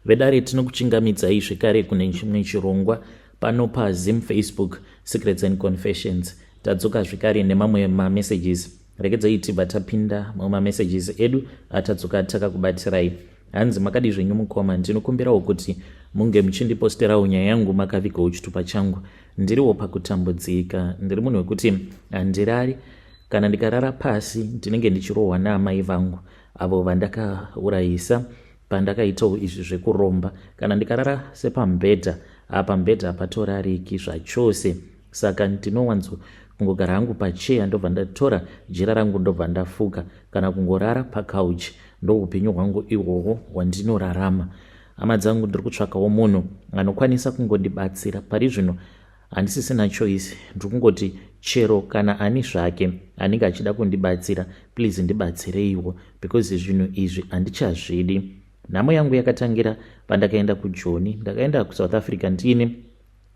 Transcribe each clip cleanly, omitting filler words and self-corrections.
Vedare, tinokuchingamidzai zvekare kune chimwe chirongwa pano paZim Facebook Secrets and Confessions. Tadzoka zvekare nemamwe mamessages. Regedzai tibva tapinda mumamessages edu atadzoka takakubatirai. Hanzi, "Makadi zvenyu mukoma? Ndinokumbirawo kuti munge muchindiposterawo nyaya yangu makavigawo chitupa changu. Ndiriwo pakutambudzika. Ndiri munhu wekuti handirari. Kana ndikarara pasi, ndinenge ndichirohwa naamai vangu avo vandakaurayisa pandakaitawo izvi zvekuromba. Kana ndikarara sepamubhedha, pamubhedha hapatorariki zvachose. Saka ndinowanzo kungogara hangu pacheya, ndobva ndatora jira rangu, ndobva ndafuka, kana kungorara pacouch. Ndo upenyu hwangu ihwohwo hwandinorarama. Hama dzangu, ndiri kutsvakawo munhu anokwanisa kungondibatsira. Pari zvino handisisina choice. Ndiri kungoti chero kana ani zvake anenge achida kundibatsira, please ndibatsireiwo, because zvinhu izvi handichazvidi. Nhamo yangu yakatangira pandakaenda kuJoni. Ndakaenda kuSouth Africa ndiine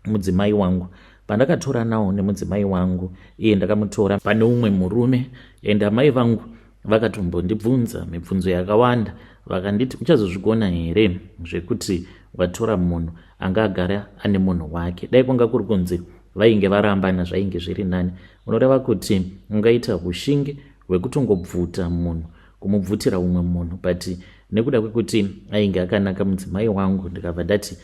mudzimai wangu. Pandakatora nawo nemudzimai wangu, iye ndakamutora pane umwe murume, and amai vangu vakatombondibvunza mibvunzo yakawanda. Vakanditi, 'Uchazozvigona here zvekuti watora munhu anga agara ane munhu wake? Dai kwanga kuri kunzi vainge varambana, zvainge zviri nani. Unoreva kuti ungaita ushingi hwekutongobvuta munhu, kumubvutira umwe munhu?' But nekuda kwekuti ainge akanaka mudzimai wangu, ndikabva ndati,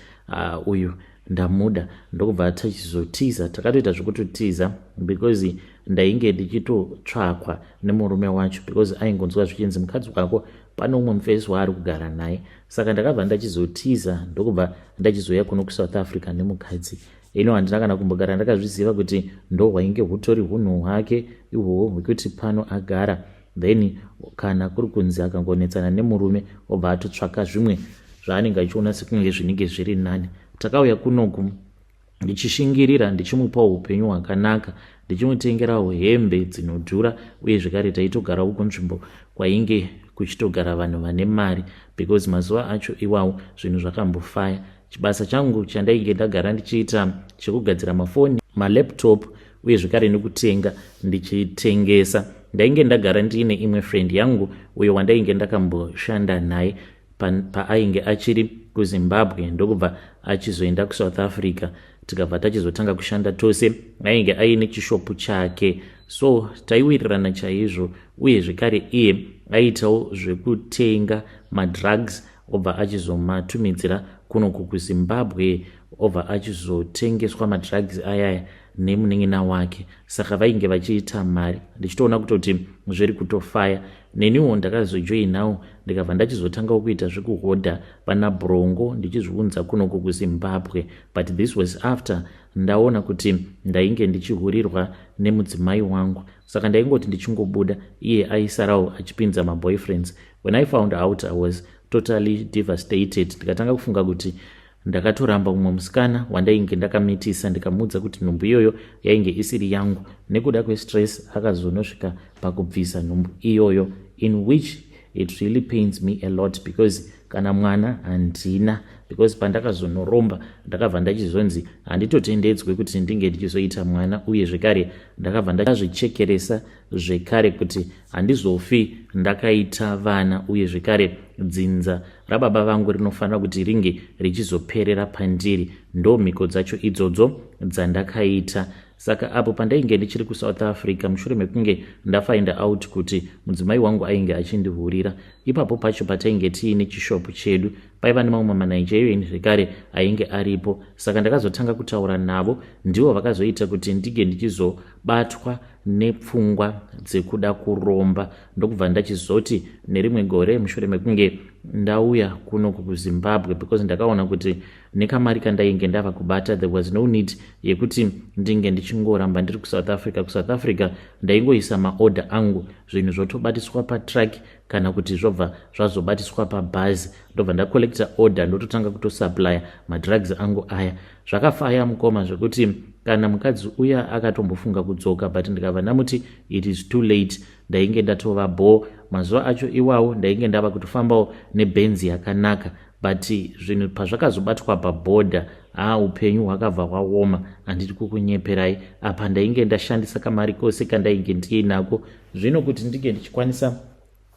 uyu ndamuda." Ndokubva tachizotiza. Takatoita zvekutotiza because ndainge ndichitotsvakwa nemurume wacho, because aingonzwa zvichinzi mukadzi wako pane umwe mufesi waari kugara naye. Saka ndakabva ndachizotiza, ndokubva ndachizoya kuno kuSouth Africa nemukadzi ino. Handina kana kumbogara ndakazviziva kuti ndo hwainge hutori hunhu hwake ihwohwo hwekuti pano agara, then kana kuri kunzi akangonetsana nemurume, obva atotsvaka zvimwe zvaanenge achiona sekunge zvinenge zviri nani. Takauya kunoku ndichishingirira, ndichimupawo upenyu hwakanaka, ndichimutengerawo hembe dzinodhura, uye zvekare taitogarawo kunzvimbo kwainge kuchitogara vanhu vane mari, because mazuva acho iwawo zvinhu zvakambofaya. Chibasa changu chandainge ndagara ndichiita chekugadzira mafoni, malaptop, uye zvekare nekutenga ndichitengesa. Ndainge ndagara ndiine imwe friend yangu, uyo wandainge ndakamboshanda naye paainge achiri kuZimbabwe, ndokubva achizoenda kuSouth Africa, tikabva tachizotanga kushanda tose. Ainge aine chishopu chake, so taiwirirana chaizvo. Uye zvekare iye aiitawo zvekutenga madrugs, obva achizomatumidzira kunoku kuZimbabwe, obva achizotengeswa madrugs ayaya nemunin'ina wake. Saka vainge vachiita mari, ndichitoona kutoti zviri kutofaya. Neniwo ndakazojoinawo, ndikabva ndachizotangawo kuita zvekuhodha vana brongo, ndichizviunza kunoku kuZimbabwe. But this was after ndaona kuti ndainge ndichihurirwa nemudzimai wangu. Saka ndaingoti ndichingobuda, iye aisarawo achipinza maboyfriends. When I found out, I was totally devastated. Ndikatanga kufunga kuti ndakatoramba mumwe musikana wandainge ndakamitisa, ndikamuudza kuti nhumbu iyoyo yainge isiri yangu. Nekuda kwestress akazonosvika pakubvisa nhumbu iyoyo, in which it really pains me a lot, because kana mwana handina, because pandakazonoromba ndakabva ndachizonzi handitotendedzwe kuti ndinge ndichizoita mwana. Uye zvekare ndakabva ndazvichekeresa zvekare kuti handizofi ndakaita vana, uye zvekare dzinza rababa vangu rinofanira kuti ringe richizoperera pandiri. Ndo mhiko dzacho idzodzo dzandakaita. Saka apo pandainge ndichiri kuSouth Africa, mushure mekunge ndafind out kuti mudzimai wangu ainge achindihurira, ipapo pacho patainge tiine chishopu chedu, paiva nemamwe maNigerian zvekare ainge aripo. Saka ndakazotanga kutaura navo. Ndivo vakazoita kuti ndinge ndichizobatwa nepfungwa dzekuda kuromba. Ndokubva ndachizoti nerimwe gore, mushure mekunge ndauya kunoku kuZimbabwe, because ndakaona kuti nekamari kandainge ndava kubata, there was no need yekuti ndinge ndichingoramba ndiri kuSouth Africa. KuSouth Africa ndaingoisa maorder angu, zvinhu zvotobatiswa patruck kana kuti zvobva zvazobatiswa pabhazi, ndobva ndacollecta order, ndototanga kutosupplya madrugs angu aya. Zvakafaya mukoma, zvekuti kana mukadzi uya akatombofunga kudzoka, but ndikabva ndamuti it is too late. Ndainge ndatova bho mazuva acho iwawo. Ndainge ndava kutofambawo nebhenzi yakanaka, but zvinhu pazvakazobatwa pabhodha, haa, upenyu hwakabva hwaoma. Handiri kukunyeperai apa, ndainge ndashandisa kamari kose kandainge ndiinako. Zvino kuti ndinge ndichikwanisa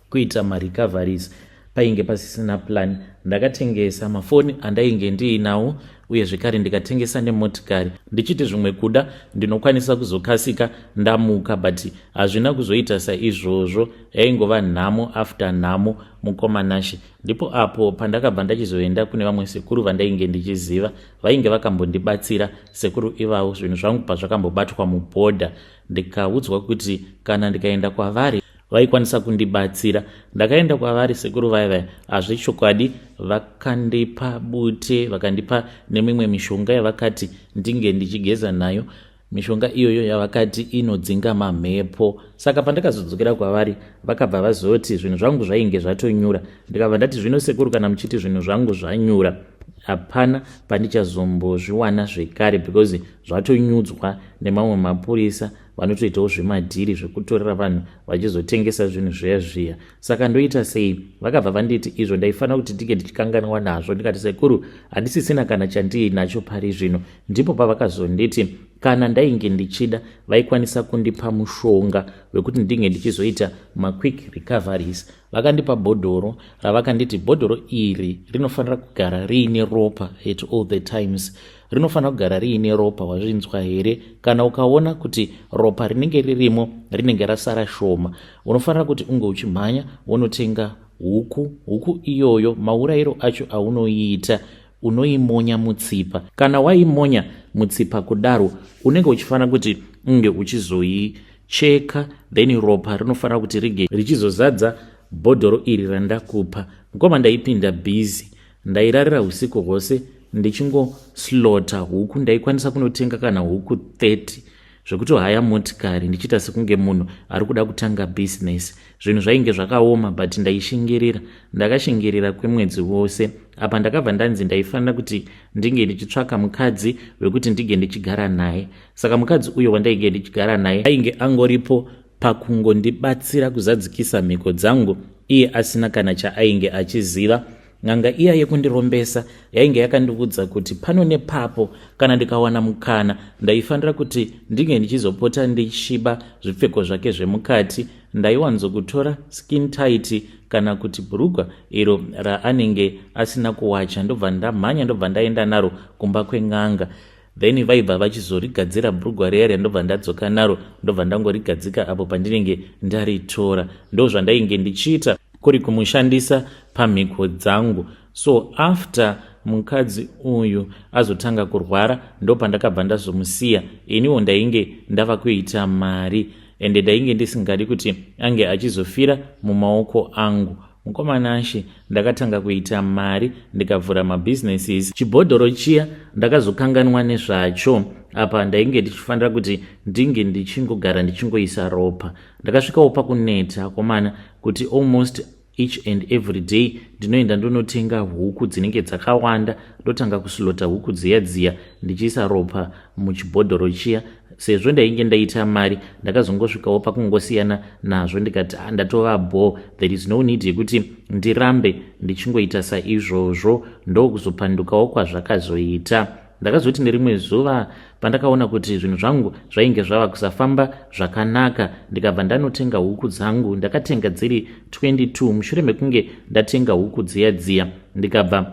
kuita marecoveries. Painge pasisina plan. Ndakatengesa mafoni andainge ndiinawo uye zvekare ndikatengesa nemotikari ndichiti zvimwe kuda ndinokwanisa kuzokasika ndamuka, but hazvina kuzoita saizvozvo. Yaingova nhamo after nhamo, mukoma Nashe. Ndipo apo pandakabva ndachizoenda kune vamwe sekuru vandainge ndichiziva, vainge vakambondibatsira sekuru ivavo zvinhu zvangu pazvakambobatwa mubhodha, ndikaudzwa kuti kana ndikaenda kwavari vaikwanisa kundibatsira. Ndakaenda kwavari sekuru vaya vaya, hazvechokwadi vakandipa bute, vakandipa nemimwe mishonga yavakati ndinge ndichigeza nayo. Mishonga iyoyo yavakati inodzinga mamhepo. Saka pandakazodzokera kwavari, vakabva vazoti zvinhu zvangu zvainge zvatonyura. Ndikabva ndati, zvino sekuru, kana muchiti zvinhu zvangu zvanyura, hapana pandichazombozviwana zvekare because zvatonyudzwa nemamwe mapurisa vanotoitawo zvemadhiri zvekutorera vanhu vachizotengesa zvinhu zviya zviya, saka ndoita sei? Vakabva vanditi izvo ndaifanira kuti ndinge ndichikanganwa nazvo. Ndikati, sekuru, handisisina kana chandiinacho pari zvino. Ndipo pavakazonditi kana ndainge ndichida vaikwanisa kundipa mushonga wekuti ndinge ndichizoita maquick recoveries. Vakandipa bhodhoro ravakanditi bhodhoro iri rinofanira kugara riine ropa at all the times, rinofanira kugara riine ropa, wazvinzwa here? Kana ukaona kuti ropa rinenge ririmo rinenge rasara shoma, unofanira kuti unge uchimhanya wonotenga huku. Huku iyoyo, maurayiro acho aunoiita, unoimonya mutsipa. Kana waimonya mutsipa kudaro, unenge uchifanira kuti unge uchizoicheka, then ropa rinofanira kuti rige richizozadza bhodhoro iri randakupa. Ngoma ndaipinda busy, ndairarira usiku hwose ndichingoslaughter huku. Ndaikwanisa kunotenga kana huku 30 zvekutohaya motikari, ndichiita sekunge munhu ari kuda kutanga bhizinesi. Zvinhu zvainge zvakaoma, but ndaishingirira. Ndakashingirira kwemwedzi wose. Apa ndakabva ndanzi ndaifanira kuti ndinge ndichitsvaka mukadzi wekuti ndinge ndichigara naye. Saka mukadzi uyo wandainge ndichigara naye ainge angoripo pakungondibatsira kuzadzikisa mhiko dzangu, iye asina kana chaainge achiziva. N'anga iya yekundirombesa yainge yakandiudza kuti pano nepapo kana ndikawana mukana ndaifanira kuti ndinge ndichizopota ndichiba zvipfeko zvake zvemukati. Ndaiwanzokutora skin tight kana kuti bhurugwa iro raanenge asina kuwacha, ndobva ndamhanya, ndobva ndaenda naro kumba kwen'anga. Then vaibva vachizorigadzira bhurugwa riya riya, ndobva ndadzoka naro, ndobva ndangorigadzika apo pandinenge ndaritora. Ndo zvandainge ndichiita kuri kumushandisa pamhiko dzangu. So after mukadzi uyu azotanga kurwara, ndo pandakabva ndazomusiya. Iniwo ndainge ndava kuita mari, ende ndainge ndisingadi kuti ange achizofira mumaoko angu. Mukoma Nashe, ndakatanga kuita mari, ndikavhura mabusinesses. Chibhodhoro chiya ndakazokanganwa nezvacho. Apa ndainge ndichifanira kuti ndinge ndichingogara ndichingoisa ropa. Ndakasvikawo pakuneta, akomana, kuti almost each and every day ndinoenda ndonotenga huku dzinenge dzakawanda, ndotanga kuslaughter huku dziya dziya ndichiisa ropa muchibhodhoro chiya. Sezvo ndainge ndaita mari, ndakazongosvikawo pakungosiyana nazvo, ndikati, ah, ndatova bho, there is no need yekuti ndirambe ndichingoita saizvozvo. Ndokuzopandukawo kwazvakazoita. Ndakazoti nerimwe zuva pandakaona kuti zvinhu zvangu zvainge zvava kusafamba zvakanaka, ndikabva ndanotenga huku dzangu. Ndakatenga dziri 22. Mushure mekunge ndatenga huku dziya dziya, ndikabva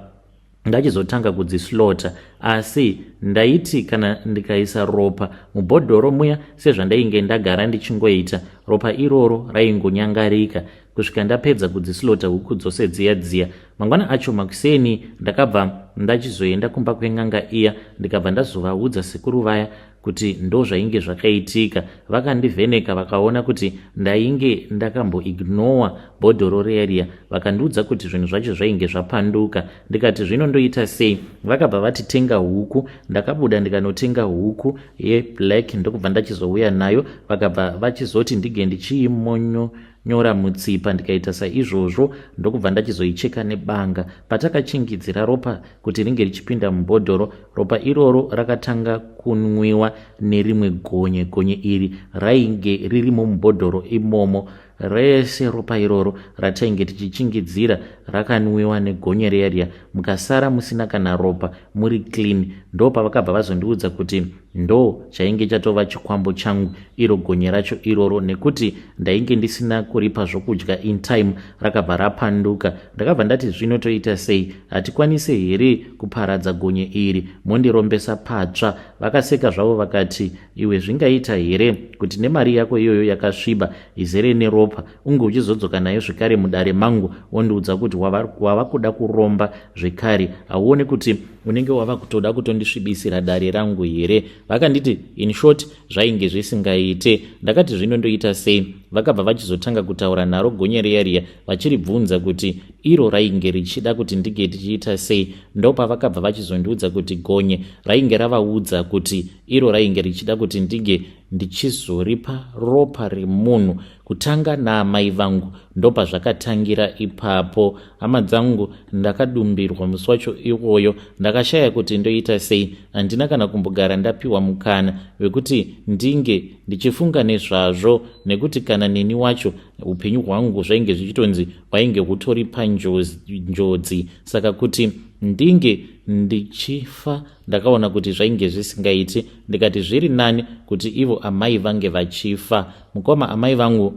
ndachizotanga kudzislaughter, asi ndaiti kana ndikaisa ropa mubhodhoro muya, sezvandainge ndagara ndichingoita, ropa iroro raingonyangarika kusvika ndapedza kudzislaughter huku dzose dziya dziya. Mangwana acho makuseni ndakabva ndachizoenda kumba kwen'anga iya, ndikabva ndazovaudza sekuru vaya kuti ndo zvainge zvakaitika. Vakandivheneka, vakaona kuti ndainge ndakamboignora bhodhoro riya riya. Vakandiudza kuti zvinhu zvacho zvainge zvapanduka. Ndikati, zvino ndoita sei? Vakabva vati, tenga huku. Ndakabuda ndikanotenga huku yeblack, ndokubva ndachizouya nayo. Vakabva vachizoti ndige ndichiimonyo nyora mutsipa. Ndikaita saizvozvo, ndokubva ndachizoicheka nebanga. Patakachingidzira ropa kuti ringe richipinda mubhodhoro, ropa iroro rakatanga kunwiwa nerimwe gonye. Gonye iri rainge ririmo mubhodhoro imomo. Rese ropa iroro ratainge tichichingidzira rakanwiwa negonye riya riya mukasara musina kana ropa muri clean. Ndo pavakabva vazondiudza kuti ndo chainge chatova chikwambo changu iro gonye racho iroro, nekuti ndainge ndisina kuripa zvokudya in time, rakabva rapanduka. Ndakabva ndati zvino toita sei? Hatikwanise here kuparadza gonye iri mondirombesa patsva? Vakaseka zvavo vakati, iwe zvingaita here kuti nemari yako iyoyo yakasviba izere neropa unge uchizodzoka nayo zvekare mudare mangu wondiudza kuti wava kuda kuromba zvekare? Hauoni kuti unenge wava kutoda kutondisvibisira dare rangu here? Vakanditi in short zvainge zvisingaite. Ndakati zvino ndoita sei? Vakabva vachizotanga kutaura naro gonye riya riya vachiribvunza kuti iro rainge richida kuti ndinge tichiita sei. Ndopavakabva vachizondiudza kuti gonye rainge ravaudza kuti iro rainge richida kuti ndinge ndichizoripa ropa remunhu kutanga naamai vangu. Ndopazvakatangira ipapo, hama dzangu. Ndakadumbirwa musi wacho iwoyo, ndakashaya kuti ndoita sei. Handina kana kumbogara ndapiwa mukana wekuti ndinge ndichifunga nezvazvo, nekuti kana neni wacho upenyu hwangu zvainge zvichitonzi hwainge hutori panjodzi. Saka kuti ndinge ndichifa ndakaona kuti zvainge zvisingaiti. Ndikati zviri nani kuti ivo amai vange vachifa. Mukoma, amai vangu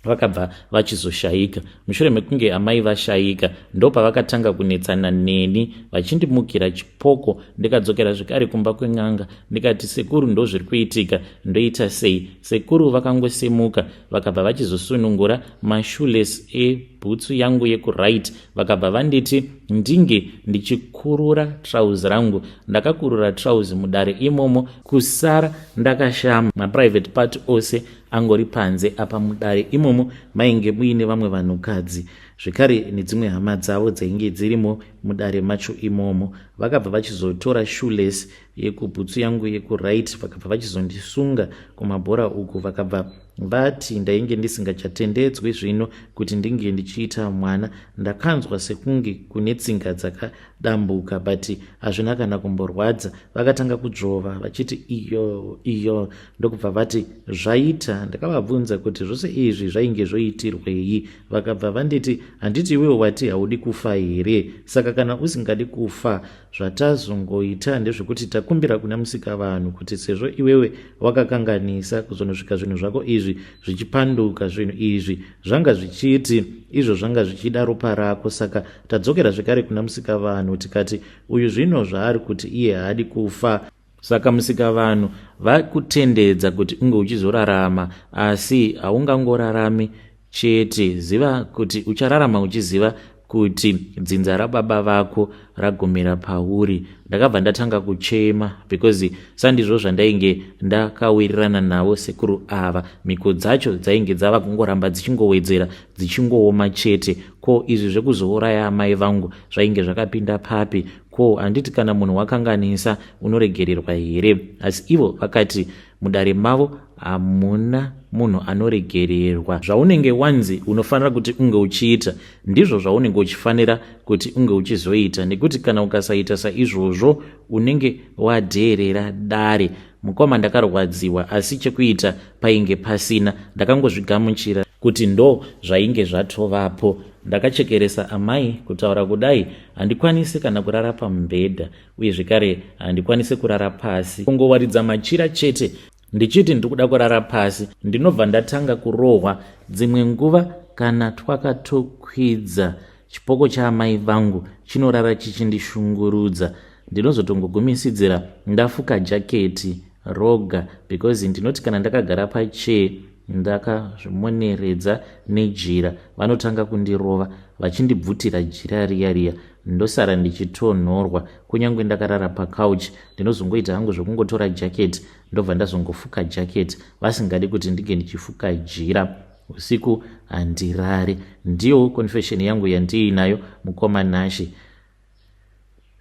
vakabva vachizoshayika. Mushure mekunge amai vashayika, ndopavakatanga kunetsana neni vachindimukira chipoko. Ndikadzokera zvekare kumba kwen'anga, ndikati, sekuru, ndozviri kuitika, ndoita sei? Sekuru vakangosimuka, vakabva vachizosunungura mashoelace ebhutsu yangu yekuright, vakabva vanditi ndinge ndichikurura trauzi rangu. Ndakakurura trauzi mudare imomo, kusara ndakashama, maprivate part ose angori panze. Apa mudare imomo mainge muine vamwe vanhukadzi zvekare nedzimwe hama dzavo dzainge dzirimo mudare macho imomo. Vakabva vachizotora shoelace yekubhutsu yangu yekuright, vakabva vachizondisunga kumabhora uku, vakabva vati ndainge ndisingachatendedzwi zvino kuti ndinge ndichiita mwana. Ndakanzwa sekunge kune tsinga dzakadambuka, but hazvina kana kumborwadza. Vakatanga kudzvova vachiti iyo iyo, ndokubva vati zvaita. Ndakavabvunza kuti zvose izvi zvainge zvoitirwei. Vakabva vanditi, handiti iwewo wati haudi kufa here? Saka kana usingadi kufa, zvatazongoita ndezvekuti takumbira kuna Musikavanhu kuti sezvo iwewe wakakanganisa kuzonosvika zvinhu zvako izvi zvichipanduka, zvinhu izvi zvanga zvichiti izvo zvanga zvichida ropa rako, saka tadzokera zvekare kuna Musikavanhu tikati uyu zvino zvaari kuti iye haadi kufa, saka Musikavanhu vakutendedza kuti unge uchizorarama, asi haungangorarami chete. Ziva kuti uchararama uchiziva kuti dzinza rababa vako ragumira pauri. Ndakabva ndatanga kuchema because sandizvo zvandainge ndakawirirana navo sekuru ava. Mhiko dzacho dzainge dzava kungoramba dzichingowedzera, dzichingooma chete. Ko izvi zvekuzouraya amai vangu zvainge zvakapinda papi? Ko handiti kana munhu wakanganisa unoregererwa here? Asi ivo vakati mudare mavo hamuna munhu anoregererwa. Zvaunenge wanzi unofanira kuti unge uchiita ndizvo zvaunenge uchifanira kuti unge uchizoita, nekuti kana ukasaita saizvozvo unenge wadheerera dare. Mukoma, ndakarwadziwa, asi chekuita painge pasina. Ndakangozvigamuchira kuti ndo zvainge zvatovapo. Ndakachekeresa amai. Kutaura kudai handikwanisi kana kurara pamubhedha, uye zvekare handikwanisi kurara pasi, kungowaridza machira chete. Ndichiti ndiri kuda kurara pasi, ndinobva ndatanga kurohwa. Dzimwe nguva kana twakatokwidza, chipoko chaamai vangu chinorara chichindishungurudza. Ndinozotongogumisidzira ndafuka jaketi roga because ndinoti kana ndakagara pachair ndakazvimoneredza nejira, vanotanga kundirova vachindibvutira jira riya riya, ndosara ndichitonhorwa. Kunyange ndakarara pacouch, ndinozongoita hangu zvekungotora jaketi, ndobva ndazongofuka jaketi, vasingadi kuti ndinge ndichifuka jira. Usiku handirari. Ndiyo confession yangu yandiinayo, mukoma Nashe.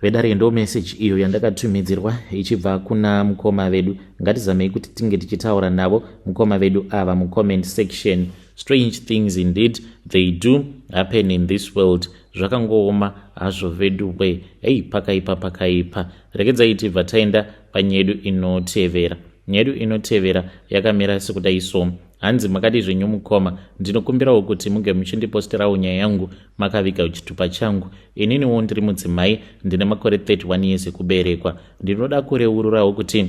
Vedare, ndo message iyo yandakatumidzirwa ichibva kuna mukoma vedu. Ngatizamei kuti tinge tichitaura navo mukoma vedu ava mucomment section. Strange things indeed, they do happen in this world. Zvakangooma hazvo vedu we. Hei, pakaipa, pakaipa. Regedzai tibva taenda panyedu inotevera. Nyedu inotevera yakamira sekudai so. Hanzi makadii zvenyu mukoma, ndinokumbirawo kuti muge muchindiposterawo nyaya yangu makaviga chitupa changu. Ininiwo ndiri mudzimai, ndine makore 31 years ekuberekwa. Ndinoda kureururawo kuti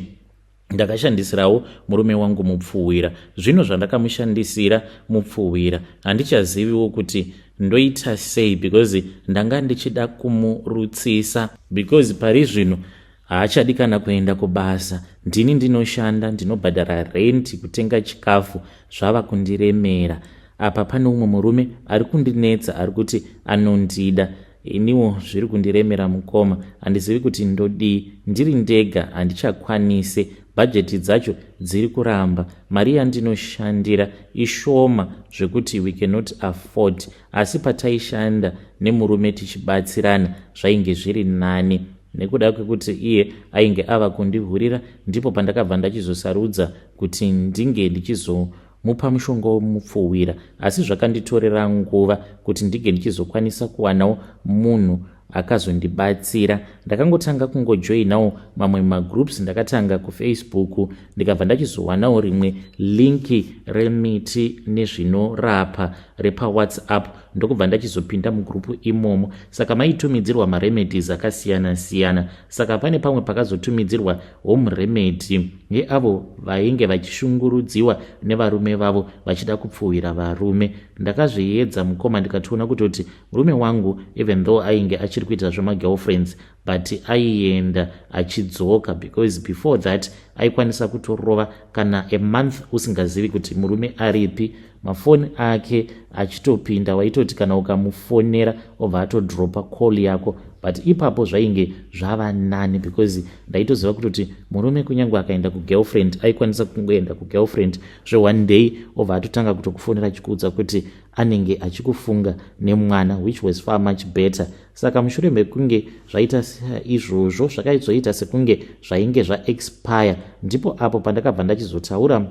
ndakashandisirawo murume wangu mupfuhwira. Zvino zvandakamushandisira mupfuhwira handichaziviwo kuti ndoita sei because ndanga ndichida kumurutsisa because pari zvino haachadi kana kuenda kubasa. Ndini ndinoshanda, ndinobhadhara rent, kutenga chikafu zvava kundiremera. Apa pane umwe murume ari kundinetsa ari kuti anondida. Iniwo zviri kundiremera mukoma, handizivi kuti ndodii. Ndiri ndega handichakwanise, bhajeti dzacho dziri kuramba. Mari yandinoshandira ishoma zvekuti we cannot afford. Asi pataishanda nemurume tichibatsirana zvainge zviri nani. Nekuda kwekuti iye ainge ava kundihurira ndipo pandakabva ndachizosarudza kuti ndinge ndichizomupa mushonga womupfuhwira. Asi zvakanditorera nguva kuti ndinge ndichizokwanisa kuwanawo munhu akazondibatsira. Ndakangotanga kungojoinawo mamwe magroups, ndakatanga kuFacebook ndikabva ndachizowanawo rimwe linki remiti nezvinorapa repaWhatsApp, ndokubva ndachizopinda mugurupu imomo. Saka maitumidzirwa maremedies akasiyana siyana. Saka pane pamwe pakazotumidzirwa home remedy yeavo vainge vachishungurudziwa nevarume vavo vachida kupfuhwira varume. Ndakazviedza mukoma, ndikatoona kutoti murume wangu even though ainge achiri kuita zvemagirlfriends but aienda achidzoka, because before that aikwanisa kutorova kana a month usingazivi kuti murume aripi. Mafoni ake achitopinda, waitoti kana ukamufonera obva atodropa call yako. But ipapo zvainge zvava nani because ndaitoziva kutoti murume kunyange akaenda kugirlfriend aikwanisa kungoenda kugirlfriend zveone day obva atotanga kutokufonera achikuudza kuti anenge achikufunga nemwana, which was far much better. Saka mushure mekunge zvaita izvozvo, zvakaizoita sekunge zvainge zvaexpire, ndipo apo pandakabva ndachizotaura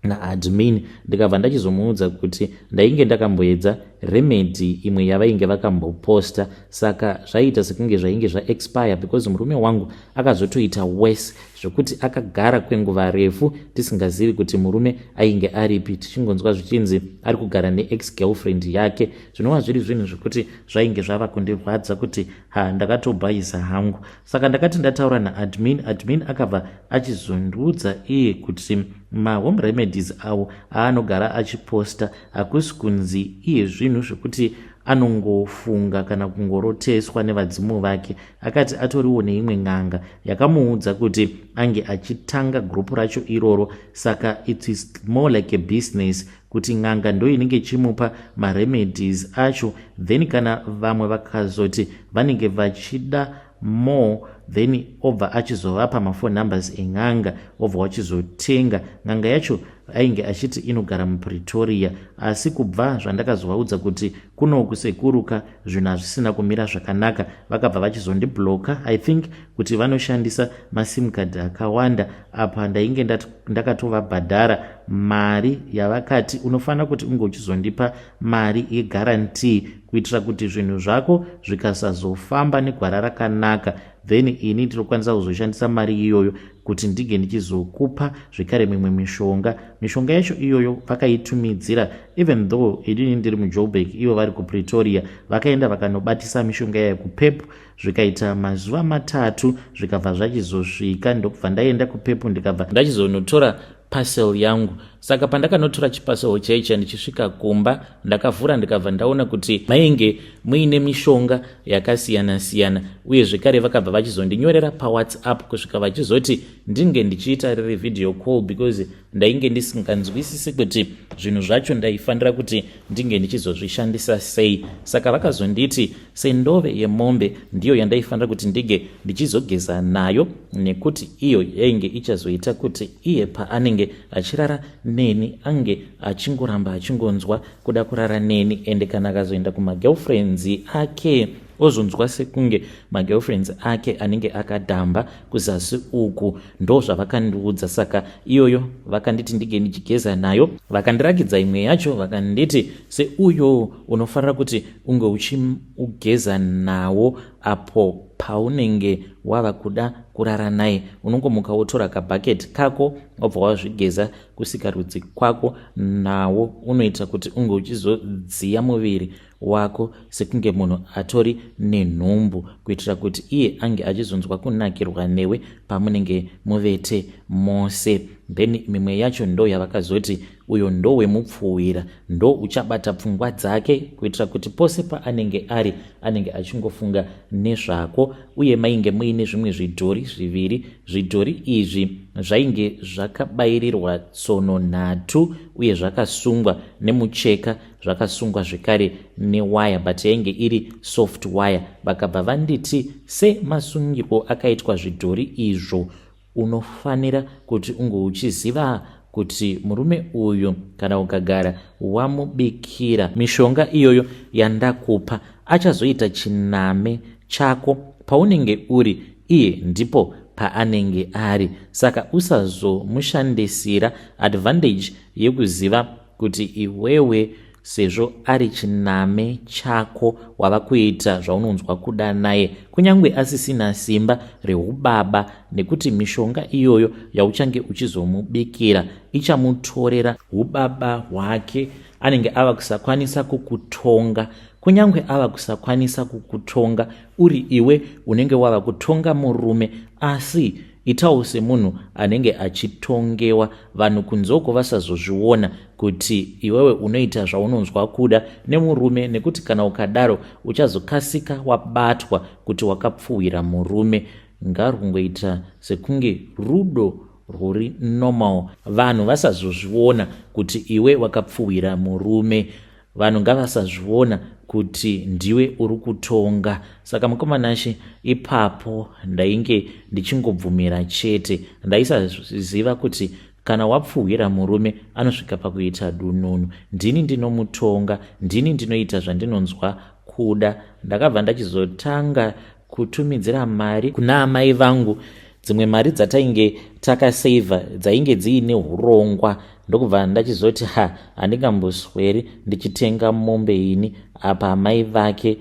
naadmin, ndikabva ndachizomuudza kuti ndainge ndakamboedza remedy imwe yavainge vakamboposta. Saka zvaiita sekunge zvainge zvaexpire because murume wangu akazotoita worse zvekuti akagara kwenguva refu tisingazivi kuti murume ainge aripi, tichingonzwa zvichinzi ari kugara neex girlfriend yake, zvinova zviri zvinhu zvekuti zvainge zvava kundirwadza kuti ha, ndakatobhaisa hangu. Saka ndakati ndataura naadmin, admin akabva achizondiudza iye kuti mahome remedies avo aanogara achiposta hakusi kunzi iye zvinhu zvekuti anongofunga kana kungoroteswa nevadzimu vake. Akati atoriwo neimwe n'anga yakamuudza kuti ange achitanga gurupu racho iroro. Saka it is more like a business, kuti n'anga ndo inenge ichimupa maremedies acho, then kana vamwe vakazoti vanenge vachida more, then obva achizovapa maphone numbers en'anga, obva wachizotenga. N'anga yacho ainge achiti inogara muPretoria, asi kubva zvandakazovaudza kuti kunoku sekuruka zvinhu hazvisina kumira zvakanaka, vakabva vachizondibloka. I think kuti vanoshandisa masim card akawanda. Apa ndainge ndakatovabhadhara mari yavakati unofanira kuti unge uchizondipa mari yeguarantee kuitira kuti zvinhu zvako zvikasazofamba negwara rakanaka, then ini ndinokwanisa kuzoshandisa mari iyoyo kuti ndinge ndichizokupa zvekare mimwe mishonga. Mishonga yacho iyoyo vakaitumidzira, even though inini ndiri muJoburg, ivo vari kuPretoria. Vakaenda vakanobatisa mishonga yayo kuPep, zvikaita mazuva 3 zvikabva zvachizosvika. Ndokubva ndaenda kuPep, ndikabva ndachizonotora parcel yangu. Saka pandakanotora chiparcel chaicha, ndichisvika kumba ndakavhura, ndikabva ndaona kuti mainge muine mishonga yakasiyana-siyana. Uye zvekare vakabva vachizondinyorera paWhatsApp kusvika vachizoti ndinge ndichiita riri video call, because ndainge ndisinganzwisisi kuti zvinhu zvacho ndaifanira kuti ndinge ndichizozvishandisa sei. Saka vakazonditi sendove yemombe ndiyo yandaifanira kuti ndinge ndichizogeza nayo, nekuti iyo yainge ichazoita kuti iye paanenge achirara neni ange achingoramba achingonzwa kuda kurara neni, ende kana akazoenda kumagirlfriends ake ozonzwa sekunge magirlfriends ake anenge akadhamba kuzasi uku. Ndo zvavakandiudza. Saka iyoyo vakanditi ndinge ndichigeza nayo. Vakandirakidza imwe yacho, vakanditi seuyo unofanira kuti unge uchiugeza nawo. Apo paunenge wava kuda kurara naye, unongomuka wotora kabhaketi kako, wobva wazvigeza kusikarudzi kwako nawo. Unoita kuti unge uchizodziya muviri wako sekunge munhu atori nenhumbu, kuitira kuti iye ange achizonzwa kunakirwa newe pamunenge muvete mose. Then mimwe yacho ndo yavakazoti uyo ndo wemupfuwira, ndo uchabata pfungwa dzake kuitira kuti pose paanenge ari anenge achingofunga nezvako. Uye mainge muine zvimwe zvidhori zviviri. Zvidhori izvi zvainge zvakabayirirwa tsono nhatu uye zvakasungwa nemucheka, zvakasungwa zvekare newaya, but yainge iri soft wire. Vakabva vanditi semasungirwo akaitwa zvidhori izvo, unofanira kuti unge uchiziva kuti murume uyu kana ukagara wamubikira mishonga iyoyo yandakupa, achazoita chiname chako. Paunenge uri, iye ndipo paanenge ari, saka usazomushandisira advantage yekuziva kuti iwewe sezvo ari chiname chako wava kuita zvaunonzwa kuda naye, kunyange asisina simba reubaba, nekuti mishonga iyoyo yauchange uchizomubikira ichamutorera ubaba hwake. Anenge ava kusakwanisa kukutonga. Kunyange ava kusakwanisa kukutonga, uri iwe unenge wava kutonga murume, asi itawo semunhu anenge achitongewa. Vanhu kunzoko vasazozviona kuti iwewe unoita zvaunonzwa kuda nemurume, nekuti kana ukadaro uchazokasika wabatwa kuti wakapfuwira murume. Ngarungoita sekunge rudo rwuri normal, vanhu vasazozviona kuti iwe wakapfuwira murume. Vanhu ngavasazviona kuti ndiwe uri kutonga. Saka mukomanashe, ipapo ndainge ndichingobvumira chete. Ndaisaziva kuti kana wapfuhwira murume anosvika pakuita dununu, ndini ndinomutonga, ndini ndinoita zvandinonzwa kuda. Ndakabva ndachizotanga kutumidzira mari kuna amai vangu, dzimwe mari dzatainge takasevha dzainge dziine urongwa. Ndokubva ndachizoti, ha, handingambosweri ndichitenga mombe ini apa amai vake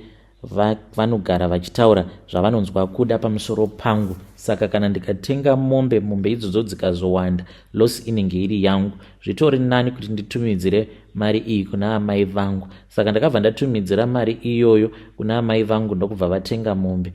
vanogara vachitaura zvavanonzwa kuda pamusoro pangu. Saka kana ndikatenga mombe, mombe idzodzo dzikazowanda, loss inenge iri yangu. Zvitori nani kuti nditumidzire mari iyi kuna amai vangu. Saka ndakabva ndatumidzira mari iyoyo kuna amai vangu, ndokubva vatenga mombe.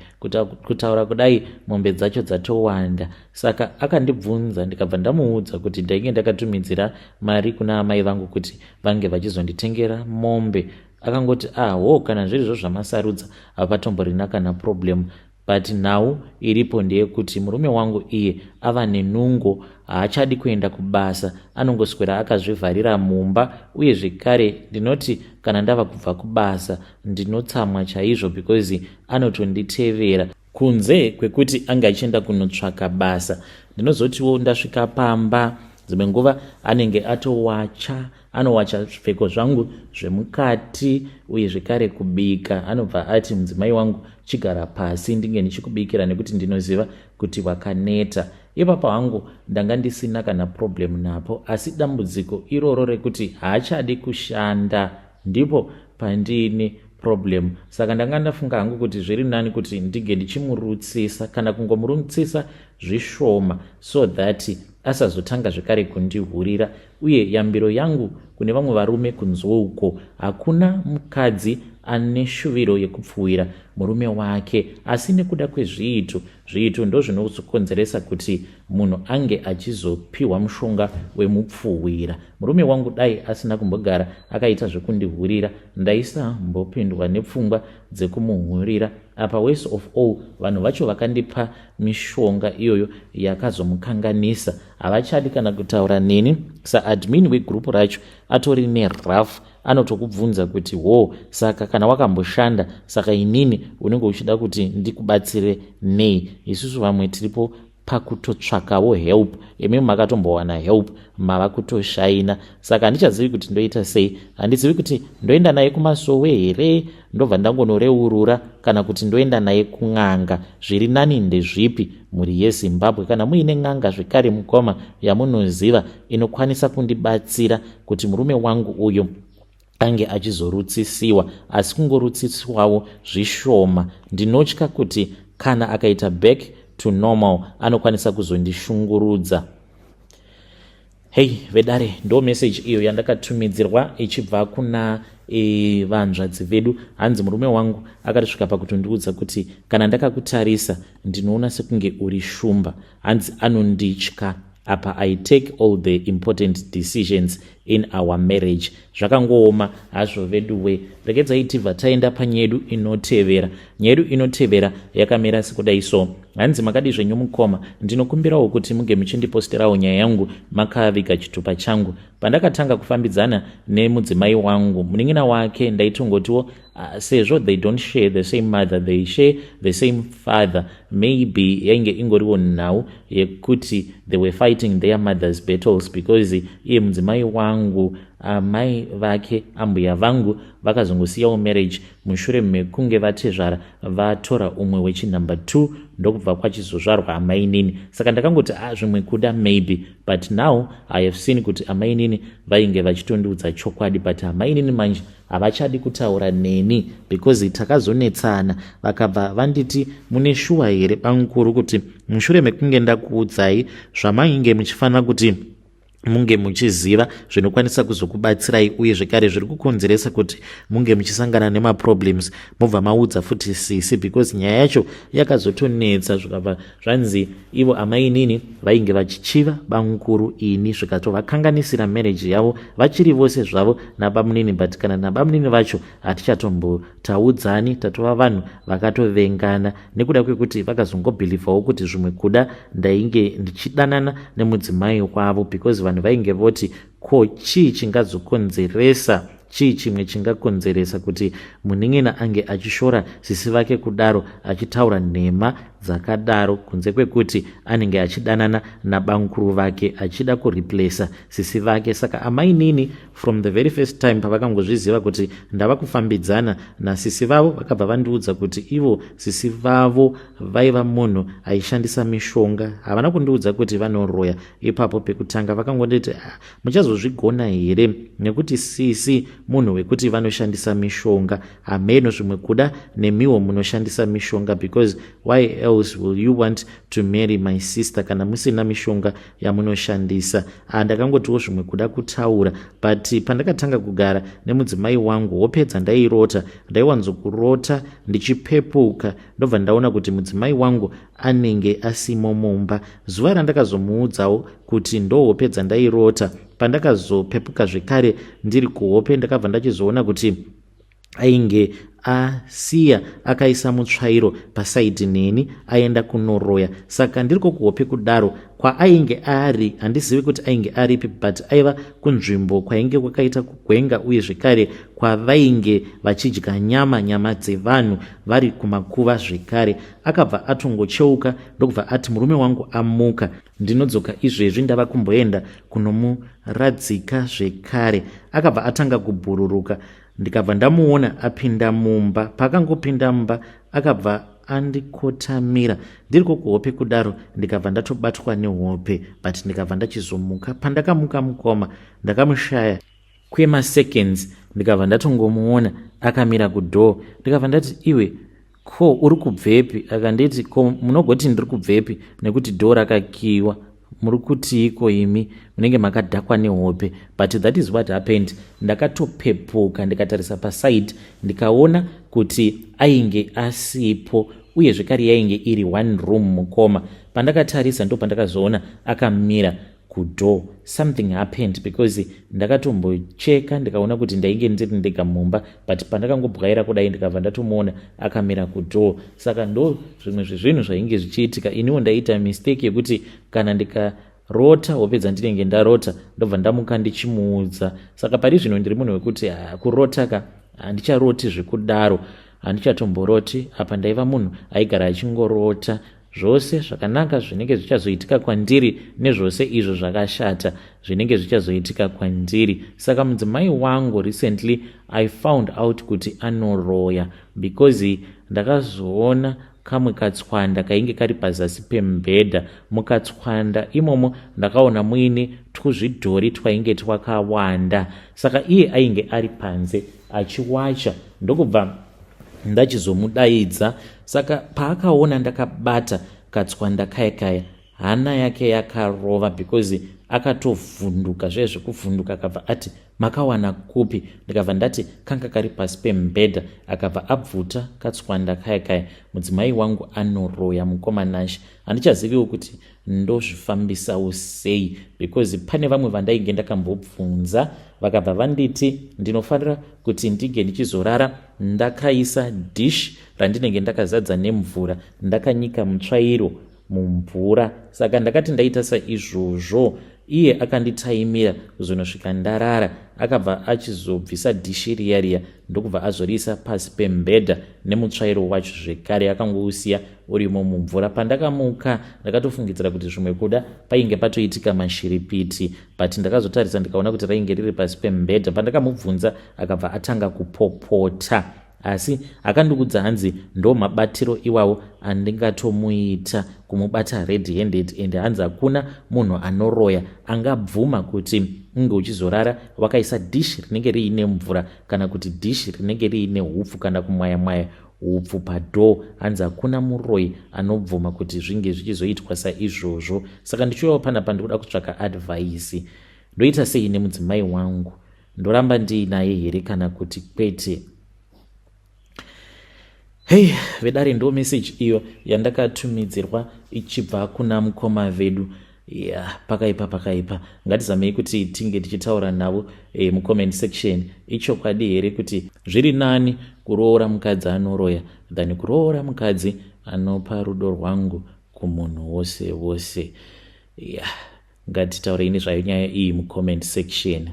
Kutaura kudai, mombe dzacho dzatowanda. Saka akandibvunza, ndikabva ndamuudza kuti ndainge ndakatumidzira mari kuna amai vangu kuti vange vachizonditengera mombe. Akangoti, "Aho, ah, kana zvirizvo zvamasarudza, hapatomborina kana problem." But nhau iripo ndeyekuti murume wangu iye ava nenungo, haachadi kuenda kubasa, anongoswera akazvivharira mumba. Uye zvekare ndinoti kana ndava kubva kubasa ndinotsamwa chaizvo because anotonditevera, kunze kwekuti ange achienda kunotsvaka basa. Ndinozotiwo ndasvika pamba, dzimwe nguva anenge atowacha, anowacha zvipfeko zvangu zvemukati uye zvekare kubika. Anobva ati, "Mudzimai wangu, chigara pasi ndinge ndichikubikira nekuti ndinoziva kuti wakaneta." Ipapo hangu ndanga ndisina kana problem napo, asi dambudziko iroro rekuti haachadi kushanda ndipo pandine problem. Saka ndanga ndafunga hangu kuti zviri nani kuti ndinge ndichimurutsisa, kana kungomurutsisa zvishoma, so that asazotanga zvekare kundihurira. Uye yambiro yangu kune vamwe varume kunzouko, hakuna mukadzi ane shuviro yekupfuwira murume wake, asi nekuda kwezviito, zviito ndo zvinozokonzeresa kuti munhu ange achizopiwa mushonga wemupfuwira. Murume wangu dai asina kumbogara akaita zvekundihurira, ndaisambopindwa nepfungwa dzekumuhurira. Apa worst of all, vanhu vacho vakandipa mishonga iyoyo yakazomukanganisa havachadi kana kutaura neni. Saadmin wegrupu racho atori nerough, anotokubvunza kuti, "Ho, saka kana wakamboshanda, saka inini unenge uchida kuti ndikubatsire nei? Isusu vamwe tiripo pakutotsvakawo help, imi makatombowana help, mava kutoshaina." Saka handichazivi kuti ndoita sei. Handizivi kuti ndoenda naye kumasowe here, ndobva ndangonoreurura, kana kuti ndoenda naye kun'anga. Zviri nani ndezvipi, mhuri yeZimbabwe? Kana muine n'anga zvekare, mukoma, yamunoziva inokwanisa kundibatsira kuti murume wangu uyu Ange achizorutsisiwa, asi kungorutsiswawo zvishoma. Ndinotya kuti kana akaita back to normal, anokwanisa kuzondishungurudza. Hei vedare, ndo message iyo yandakatumidzirwa ichibva kuna vanzvadzi vedu. Hanzi murume wangu akatosvika pakutondiudza kuti kana ndakakutarisa, ndinoona sekunge uri shumba. Hanzi anonditya. Apa I take all the important decisions in our marriage. Zvakangooma hazvo veduwe. Regedzai tibva taenda panyaya yedu inotevera. Nyaya yedu inotevera yakamira sekudai so. Hanzi, "Makadi zvenyu mukoma? Ndinokumbirawo kuti muge muchindiposterawo nyaya yangu makaviga chitupa changu. Pandakatanga kufambidzana nemudzimai wangu, munin'ina wake, ndaitongotiwo sezvo they don't share the same mother, they share the same father, maybe yainge ingoriwo nhau yekuti they were fighting their mothers' battles, because iye mudzimai wangu, amai vake, ambuya vangu, vakazongosiyawo marriage mushure mekunge vatezvara vatora umwe wechinumber 2, ndokubva kwachizozvarwa amainini. Saka ndakangoti, ah, zvimwe kuda maybe, but now I have seen kuti amainini vainge vachitondiudza chokwadi. But amainini manje havachadi kutaura neni because takazonetsana, vakabva vanditi, 'Mune shuwa here bamukuru kuti mushure mekunge ndakuudzai zvamainge muchifanira kuti munge muchiziva zvinokwanisa kuzokubatsirai, uye zvekare zviri kukonzeresa kuti munge muchisangana nemaproblems, mobva maudza futi sisi?' Because nyaya yacho yakazotonetsa, zvikabva zvanzi ivo amainini vainge vachichiva bamukuru ini, zvikatovakanganisira marriage yavo. Vachiri vose zvavo nabamunini, but kana nabamunini vacho hatichatombotaudzani. Tatova vanhu vakatovengana nekuda kwekuti vakazongobhilivhawo kuti zvimwe kuda ndainge ndichidanana nemudzimai wavo, because vanhu vainge voti, ko chii chingazokonzeresa, chii chimwe chingakonzeresa kuti munin'ina ange achishora sisi vake kudaro, achitaura nhema dzakadaro, kunze kwekuti anenge achidanana nabamukuru vake, achida kureplaca sisi vake?" Saka amainini, from the very first time pavakangozviziva kuti ndava kufambidzana nasisi vavo, vakabva vandiudza kuti ivo sisi vavo vaiva munhu aishandisa mishonga. Havana kundiudza kuti vanoroya ipapo pekutanga. Vakangonditi, "Ah, muchazozvigona here nekuti sisi munhu wekuti vanoshandisa mishonga? Hameno, zvimwe kuda nemiwo munoshandisa mishonga, because why else will you want to marry my sister kana musina mishonga yamunoshandisa?" Ah, ndakangotiwo zvimwe kuda kutaura. But pandakatanga kugara nemudzimai wangu, hope dzandairota, ndaiwanzokurota ndichipepuka, ndobva ndaona kuti mudzimai wangu anenge asimo mumba. Zuva randakazomuudzawo kuti ndo hope dzandairota, pandakazopepuka zvekare ndiri kuhope, ndakabva ndachizoona kuti ainge asiya akaisa mutsvairo paside neni, aenda kunoroya. Saka ndiri kokuhope kudaro, kwaainge ari handizivi kuti ainge aripi, but aiva kunzvimbo kwainge kwakaita kugwenga, uye zvekare kwavainge vachidya nyama dzevanhu vari kumakuva zvekare. Akabva atongocheuka, ndokubva ati, 'Murume wangu amuka, ndinodzoka izvezvi, ndava kumboenda kunomuradzika zvekare.' Akabva atanga kubhururuka, ndikabva ndamuona apinda mumba. Paakangopinda mumba, akabva andikotamira ndiri kokuhope kudaro, ndikabva ndatobatwa nehope, but ndikabva ndachizomuka. Pandakamuka mukoma, ndakamushaya kwemaseconds, ndikabva ndatongomuona akamira kudoor. Ndikabva ndati, 'Iwe, ko uri kubvepi?' Akanditi, 'Ko munogoti ndiri kubvepi nekuti door rakakiwa? Muri kutiiko imi? Munenge makadhakwa nehope.' But that is what happened. Ndakatopepuka, ndikatarisa paside, ndikaona kuti ainge asipo, uye zvekare yainge iri one room mukoma. Pandakatarisa, ndo pandakazoona akamira kudoor. Something happened, because ndakatombocheka, ndikaona kuti ndainge ndiri ndega mumba, but pandakangobwaira kudai, ndikabva ndatomuona akamira kudoor. Saka ndo zvimwe zvezvinhu zvainge zvichiitika. Iniwo ndaita mistake yekuti kana ndikarota hope dzandinenge ndarota, ndobva ndamuka ndichimuudza. Saka pari zvino ndiri munhu wekuti kurota ka, handicharoti zvekudaro, handichatomboroti. Apa ndaiva munhu aigara achingorota zvose zvakanaka zvinenge zvichazoitika kwandiri nezvose izvo zvakashata zvinenge zvichazoitika kwandiri. Saka mudzimai wangu, recently I found out kuti anoroya, because ndakazoona kamwe katswanda kainge kari pazasi pemubhedha. Mukatswanda imomo ndakaona muine twuzvidhori twainge twakawanda. Saka iye ainge ari panze achiwacha ndokubva ndachizomudaidza. Saka paakaona ndakabata katswanda kaya kaya hana yake yakarova because akatovhunduka zviye zvekuvhunduka akabva ati makawana kupi ndikabva ndati kanga kari pasi pemubhedha akabva abvuta katswanda kaya kaya mudzimai wangu anoroya mukoma Nashe handichaziviwo kuti ndozvifambisawo sei because pane vamwe vandainge ndakambobvunza vakabva vanditi ndinofanira kuti ndinge ndichizorara ndakaisa dish randinenge ndakazadza nemvura ndakanyika mutsvairo mumvura saka ndakati ndaita saizvozvo iye akanditaimira kuzonosvika ndarara akabva achizobvisa dhishi riya riya ndokubva azoriisa pasi pembhedha nemutsvairo wacho zvekare akangousiya urimo mumvura pandakamuka ndakatofungidzira kuti zvimwe kuda painge patoitika mashiripiti but ndakazotarisa ndikaona kuti rainge riri pasi pembhedha pandakamubvunza akabva atanga kupopota asi akandiudza hanzi ndo mabatiro iwawo andingatomuita kumubata red handed and hanzi hakuna munhu anoroya angabvuma kuti unge uchizorara wakaisa dish rinenge riine mvura kana kuti dish rinenge riine hupfu kana kumwaya mwaya hupfu padoor hanzi hakuna muroyi anobvuma kuti zvinge zvichizoitwa saizvozvo saka ndichiuyawo panapa ndikuda kutsvaka advice ndoita sei nemudzimai wangu ndoramba ndiinaye here kana kuti kwete hei vedare ndo message iyo yandakatumidzirwa ichibva kuna mukoma vedu ya pakaipa pakaipa ngatizamei kuti tinge tichitaura navo e, mucomment section ichokwadi here kuti zviri nani kuroora mukadzi anoroya than kuroora mukadzi anopa rudo rwangu kumunhu wose wose ya ngatitaurei nezvayo nyaya iyi mucomment section.